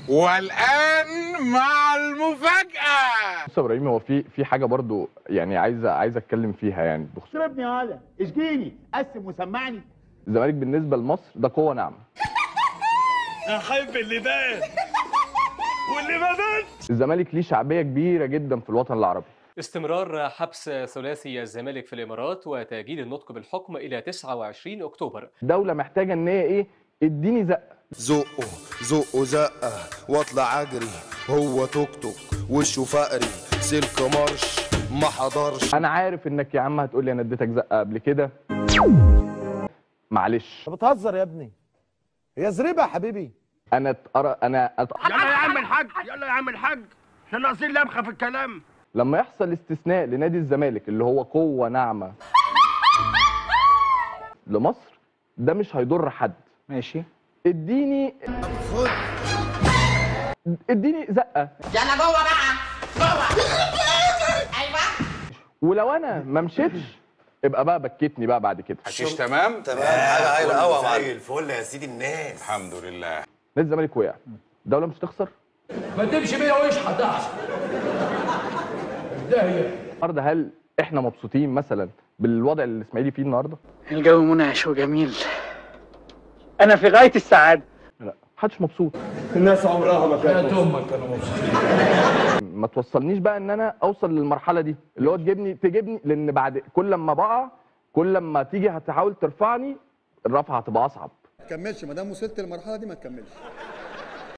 والان مع المفاجاة. بص يا ابراهيم، هو في حاجة برضو يعني عايز اتكلم فيها، يعني بخصوص اشربني يا ولا اشجيني قسم وسمعني. الزمالك بالنسبة لمصر ده قوة ناعمة. احب اللي بان واللي ما بانش. الزمالك ليه شعبية كبيرة جدا في الوطن العربي. استمرار حبس ثلاثي الزمالك في الامارات وتاجيل النطق بالحكم الى 29 اكتوبر. دولة محتاجه ان هي ايه؟ اديني زقه. زقه زقه زقه واطلع اجري، هو توك توك وشه فقري، سلك مرش ما حضرش. انا عارف انك يا عم هتقول لي انا اديتك زقه قبل كده، معلش. انت بتهزر يا ابني، هي زريبه يا حبيبي. انا يلا يا عم الحاج، يلا يا عم الحاج، عشان ناقصين لبخه في الكلام. لما يحصل استثناء لنادي الزمالك اللي هو قوة ناعمة لمصر، ده مش هيضر حد. ماشي. اديني اديني زقه. يلا جوه بقى، جوه. ايوه. ولو انا ما مشيتش ابقى بقى بكتني بقى بعد كده. حشيش تمام؟ تمام، حاجة هايلة قوي يا معلم. زي الفل يا سيدي الناس. الحمد لله. نادي الزمالك وقع، الدولة مش تخسر؟ ما تمشي بيا واشحت احسن. ده هي النهارده هل احنا مبسوطين مثلا بالوضع اللي الاسماعيلي فيه النهارده؟ الجو منعش وجميل، انا في غاية السعادة. لا، محدش مبسوط. الناس عمرها ما كانت امك كانوا مبسوطين. ما توصلنيش بقى ان انا اوصل للمرحلة دي اللي هو تجيبني، لان بعد كل لما بقع، كل لما تيجي هتحاول ترفعني، الرفعة هتبقى اصعب. ما تكملش، ما دام وصلت للمرحلة دي ما تكملش.